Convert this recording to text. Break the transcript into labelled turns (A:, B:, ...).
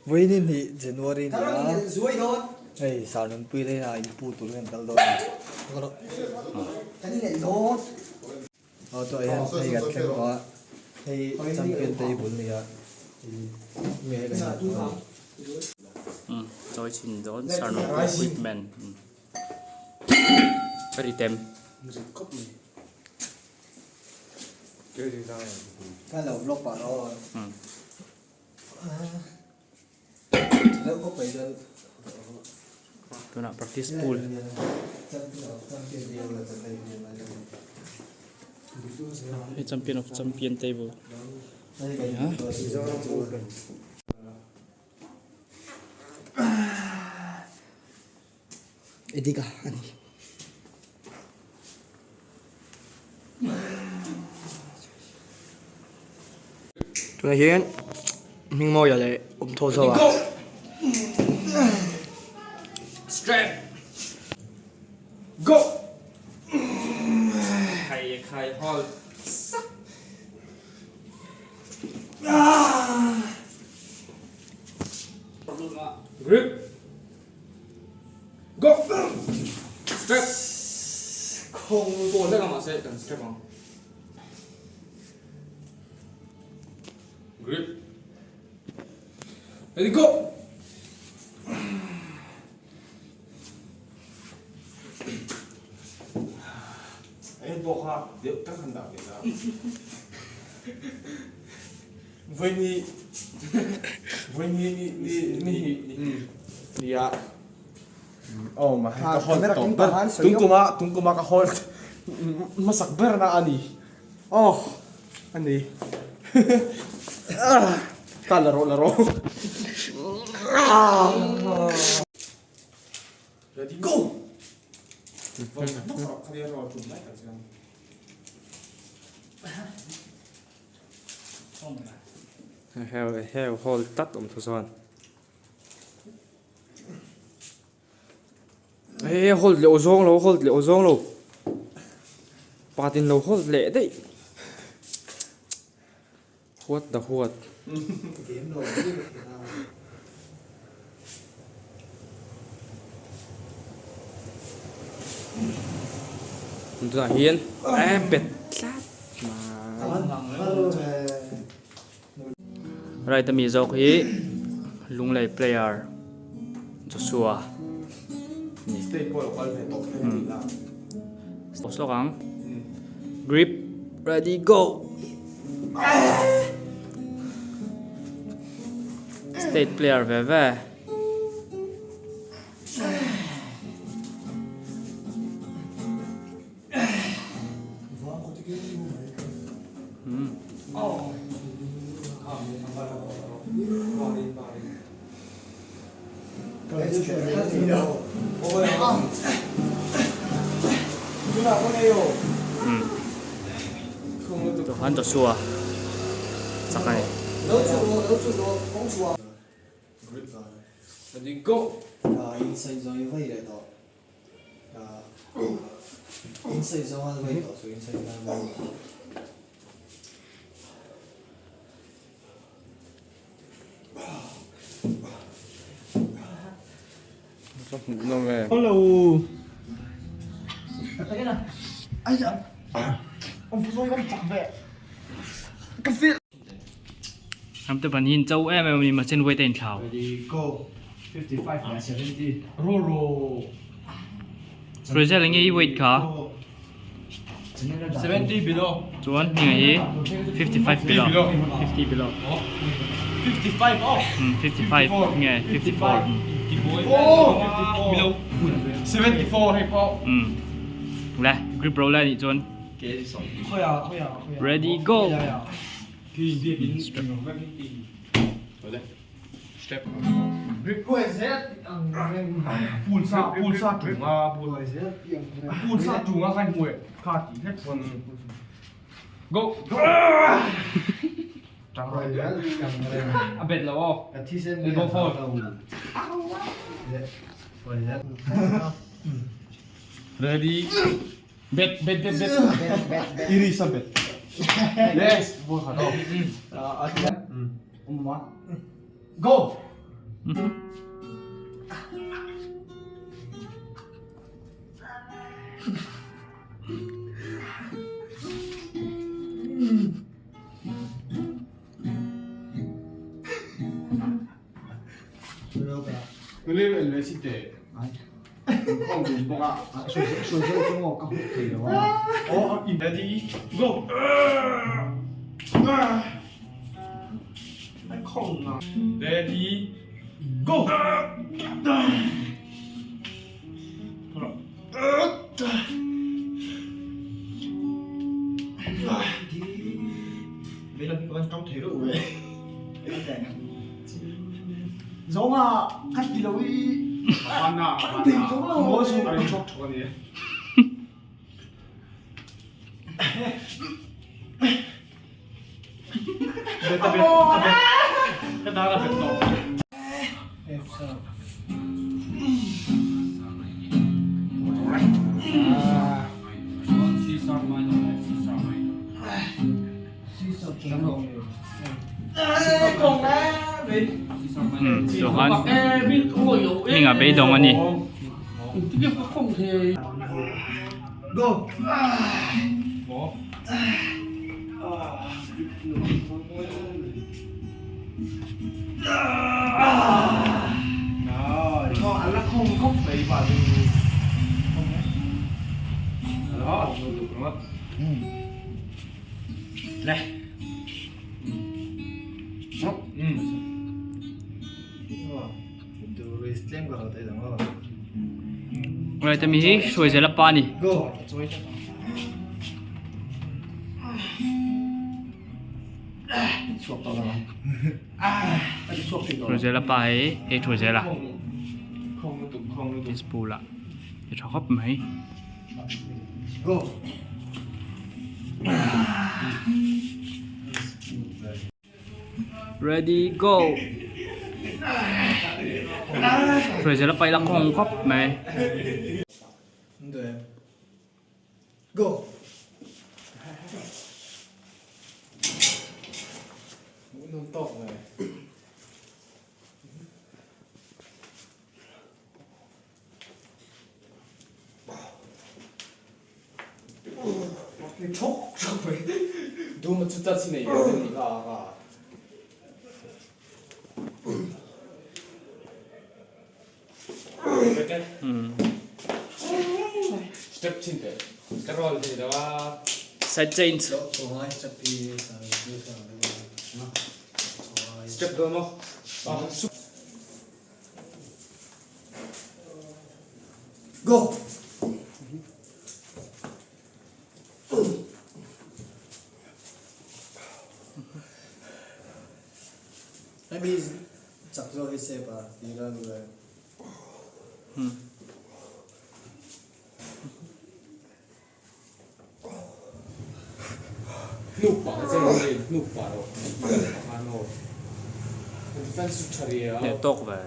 A: Vawiin hi January ni a, hei Sarnunpui leh a inpu tur hian kal dawn a ni. Aw tawh hian hei kan thleng tawh a, hei champion table a ni a, nge kan inpu a ni.
B: Chawi chhin dawn Sarnunpui equipment a ri tem.
A: Ka lo vlog pah rawh. Deuh khawp mai chuan.
B: Tunah practice pool. Hei champion of champion table.
A: Edika a ni.
C: Tunah hian hming mawia leh awm thaw zo a.
B: Strap. Go. Khai khai hall. Sak. Grip. Go! Strap! Khawng pawh hlek a mahse kan strap ang. Grip. Ready go!
D: Hei pawh kha deuh tak han dah ve ta. Vawiini vawiini ni ni ni hi nia aw ma hei ka hold tawp ber tun kuma tun kuma ka hold hmasak ber na a ni aw a ni ka la rawh la rawh
C: Ready go!
B: Heu heu hall tlat awm thu chuan he hold leh aw zawng lo hold leh aw zawng lo pakhatin lo hold leh daih what the what. Tunah hian a bet tlat mai. Right ami zawk hi Lunglei player Joshua ni. Post lawk ang. Grip ready go. State player ve ve. Tuhan Joshua chak a ni. Ramte ban hi in cho em em a ni mahse weight a inthlau. Brazil enge i weight kha?
D: 70 below.
B: Chuan hminga hi 55 below. 50 below.
D: 55 off.
B: 55 nge 54.
D: 54. 74 hei pawh.
B: Le grip ro le nih chuan. Ready go. A bet lo aw. Go for.
D: Ready. Bet bet bet bet. Iri sa bet. Yes.
A: Awm a. Go!
B: Ready, go!
E: Chuan hming a beidawng a ni. Right ami hi Hruaizela pa a ni. Hruaizela pa hi hei Hruaizela school ah i tha khawp mai. Ready go! Hruaizela pa ila khawng khawp mai.
A: Go!
E: Side change.
A: Go! Hemi chak zawk hi sep a ti la duh e.
E: Hneh tawk ve.